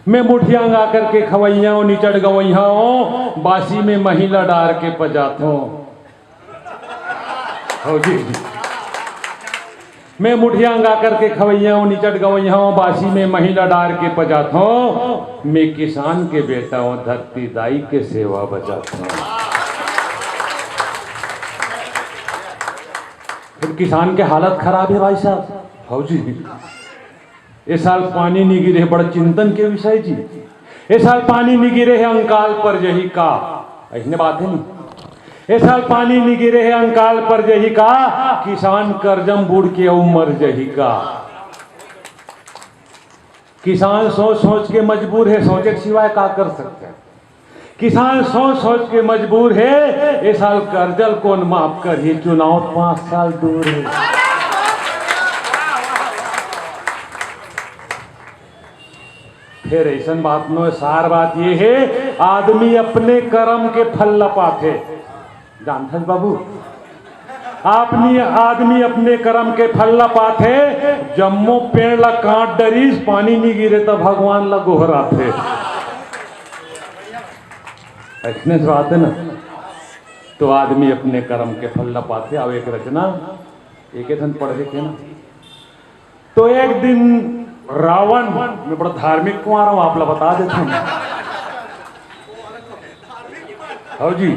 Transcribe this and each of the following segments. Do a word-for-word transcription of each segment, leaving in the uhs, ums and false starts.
मैं मुठिया अंगा करके खवइया हूँ, निचट गवइया हूँ, बासी में महिला डार के पजात हूँ। हो जी। मैं मुठिया अंगा करके खवइया हूँ, निचट गवइया हूँ, बासी में महिला डार के पजात हूँ। मैं किसान के बेटा हूँ, धरती दाई के सेवा बजात हूँ। फिर किसान के हालत खराब है भाई साहब। हो जी। ए साल पानी नी गिरे, बड़ चिंतन के विषय जी। ए साल पानी नी गिरे हे, अंकाल पर जही का? अइसने बात है नी। ए साल पानी नी गिरे हे, अंकाल पर जही का? किसान करजम बूड़ के अउ मर जही का? किसान सोच सोच के मजबूर है, सोचे के सिवाय का कर सकते हैं? किसान सोच सोच के मजबूर है, ए साल करजल कौन माफ करही, चुनाव पांच साल दूर है। फिर अइसन बात नो, सार बात ये है, आदमी अपने करम के फल ल पाथे। जानथस बाबू, अपनी आदमी अपने करम के फल ल पाथे। जम्मो पेड़ ल काट डरिस, पानी नी गिरे त भगवान ल गोहराथे। अइसने बात है ना, तो आदमी अपने करम के फल ल पाथे। अउ एक रचना, एक ठन पढ़े के ना, तो एक दिन रावण, मैं बड़ा धार्मिक कुंवारा हूं, आप ला बता देता हूं। हो जी।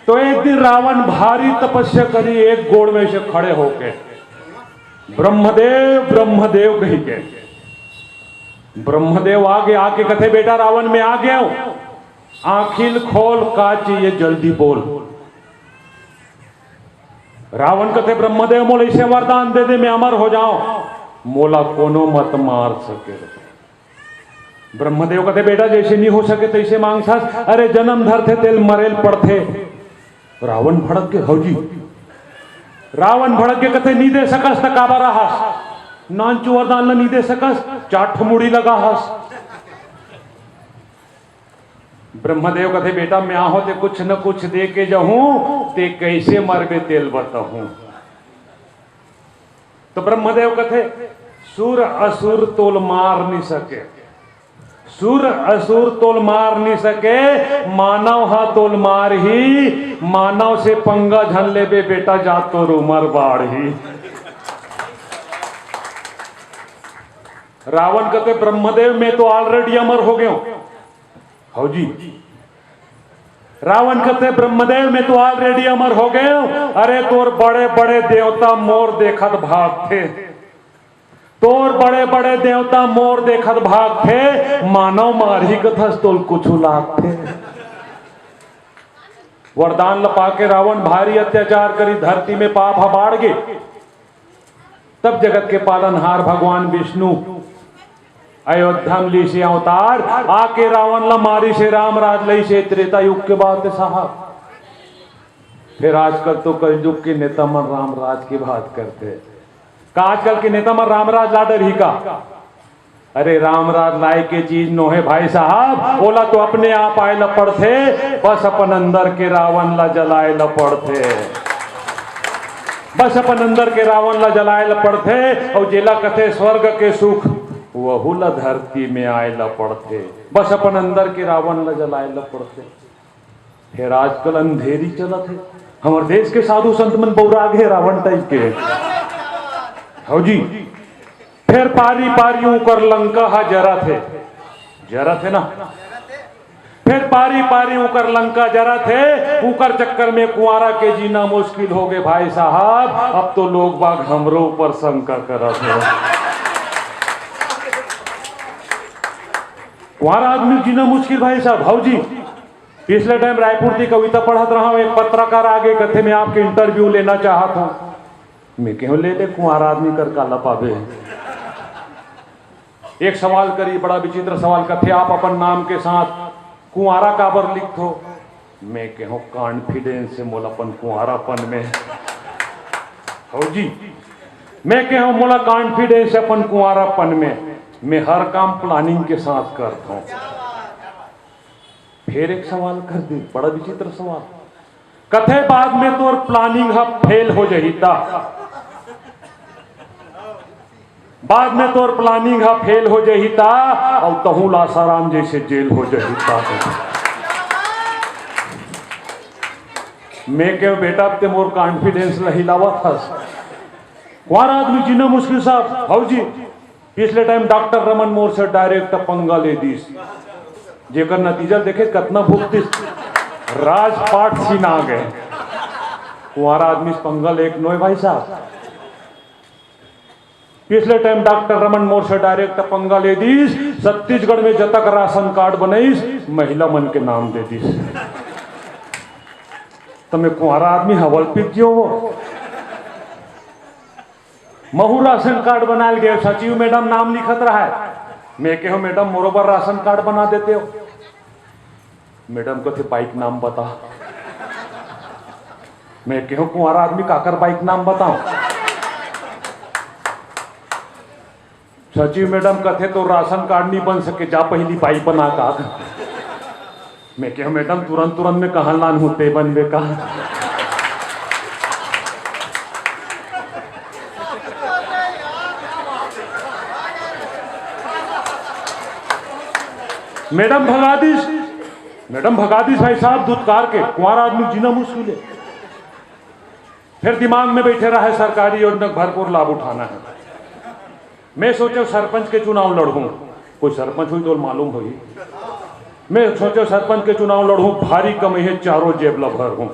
तो एक दिन रावण भारी तपस्या करी, एक गोड़ में से खड़े होके, "ब्रह्मदेव, ब्रह्मदेव" कही के। ब्रह्मदेव आगे आके कथे, "बेटा रावण, मैं आ गया हूं, आंखिल खोल, का चाहिए जल्दी बोल।" रावण कथे, "ब्रह्मदेव, मोला इसे वरदान दे दे, मैं अमर हो जाऊं, मोला कोनो मत मार सके।" ब्रह्मदेव कथे, "बेटा, जैसे नहीं हो सके तैसे मांगथस, अरे जन्म धरथे तेल मरेल पड़थे।" रावण भड़क के, "हौ जी।" रावण भड़क के कथे, "नहीं दे सकस त काबर आहस? नानचु वरदान ल नहीं दे सकस, चार ठो मुड़ी लगा हस।" ब्रह्मदेव कथे, "बेटा, मैं आहो ते कुछ न कुछ दे के जाहूं, ते कैसे मरबे तेल बताहूं।" तो ब्रह्मदेव कथे, "सुर असुर तोल मार नहीं सके, सुर असुर तोल मार नहीं सके, मानव हा तोल मार ही, मानव से पंगा झन लेबे बेटा, जा तोर उमर बाढ़ ही।" रावण कथे, "ब्रह्मदेव, मैं तो already अमर हो गया हूं।" हौ जी। रावण कथे, "ब्रह्मदेव, मैं तो already अमर हो गया हूं। अरे, तोर बड़े-बड़े देवता मोर देखत भागथे। तोर बड़े-बड़े देवता मोर देखत भागथे। मानव मारही कथस, तोल कुछु लागथे।" वरदान ल पाके रावण भारी अत्याचार करी, धरती में पाप ह बाढ़ गे। तब जगत के पालनहार भगवान विष्णु अयोध्या में लीसे अवतार, आके रावण ला मारिसे, राम राज लइसे। त्रेता युग के बात है साहब। फिर आजकल तो कलयुग के नेता मन राम राज की बात करथे। का आजकल के नेता मन राम राज ला डरही का? अरे, राम राज लाए के चीज नोहे भाई साहब, ओला तो अपने आप आए ला पड़थे। बस अपन अंदर के रावण ला जलाए ला पड़थे। बस अपन अंदर के रावण ला जलाए ला पड़थे, अउ जेला कथे स्वर्ग के सुख, वहू ला धरती में आए ला पड़थे। बस अपन अंदर के रावण ला जलाए ला पड़थे। फेर आजकल अंधेरी चलत हे, हमर देश के साधु संत मन बौरा गे रावण type के। हौ जी, फेर पारी पारी ऊकर लंका हा जरत हे, जरत हे ना। फेर पारी पारी ऊकर लंका जरत हे, ऊकर चक्कर में कुंवारा के जीना मुश्किल हो गे भाई साहब। अब तो लोग बाग हमरो ऊपर शंका करत हे। कुंवारा आदमी जीना मुश्किल भाई साहब। हौ जी, पिछले time रायपुर ती कविता पढ़त रहा हूं, एक पत्रकार आगे कथे, "मैं आपके interview लेना चाहत हूं।" मैं कहूं, "ले ले, कुंवारा आदमी कर काला पाबे।" एक सवाल करी, बड़ा विचित्र सवाल, कथे, "आप अपन नाम के साथ कुंवारा काबर लिखथो?" मैं कहूं, "Confidence से मोला अपन कुंवारापन में।" हौ जी, मैं कहूं, "मोला confidence है अपन कुंवारापन में, मैं हर काम planning के साथ करता हूं।" फिर एक सवाल कर दी, बड़ा विचित्र सवाल, कथे, "बाद में तोर planning ह fail हो जाही ता?" बाद में तोर प्लानिंग ह फेल हो जाही ता, अउ तहूं ला आसाराम जैसे जेल हो जाही ता। मैं कहेंव, बेटा, ते मोर कॉन्फिडेंस ल हिलावत हस। कुंवारा आदमी जीना मुश्किल साहब, हव जी। पिछले टाइम डॉक्टर रमन मोर से डायरेक्ट पंगा ले दिस। जेकर नतीजा देखे कतना भुगतिस, राजपाट सीना गे। कुंवारा आदमी से पंगा ले के नोय भाई साहब। पिछले टाइम डॉक्टर रमन मोर से डायरेक्ट पंगा ले दिस, छत्तीसगढ़ में जतक राशन कार्ड बनइस, महिला मन के नाम दे दिस। त मैं कुंवारा आदमी हवल पिक जियो वो। महू राशन कार्ड बनाय ल गेंव, सचिव मैडम नाम लिखत रहय। मैं कहेंव, मैडम, मोरो बर राशन कार्ड बना देते हो। मैडम कथे, बाई के नाम बता। मैं कहेंव, कुंवारा आदमी काकर बाई के नाम बताओं? सचिव मैडम कथे, तोर राशन कार्ड नहीं बन सके, जा पहिली बाई बना का। मैं कहेंव, मैडम, तुरंत तुरंत में कहाँ लानहूं, ते बनबे का? मैडम भगा दिस, मैडम भगा दिस भाई साहब, धुतकार के। कुंवारा आदमी जीना मुश्किल हे। फिर दिमाग में बैठे रहे, सरकारी योजना का भरपूर लाभ उठाना है। मैं सोचेंव, सरपंच के चुनाव लड़हूं, कोई सरपंच होही तो मालूम होही। मैं सोचेंव, सरपंच के चुनाव लड़हूं, भारी कमइहैं, चारों जेब ला भरहूं।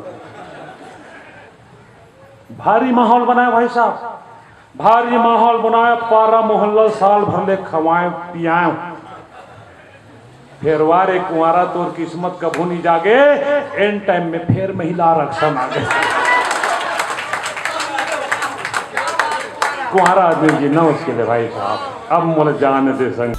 भारी माहौल बनाय भाई साहब, भारी माहौल बनाय, पारा मोहल्ला साल भर ले खवाय पियाय। फेर वा रे कुंवारा, तोर किस्मत कभू नहीं जागे, एन टाइम में फेर महिला आरक्षण आ गे। कुंवारा आदमी जीना मुश्किल हे भाई साहब, अब मोला जान दे संग।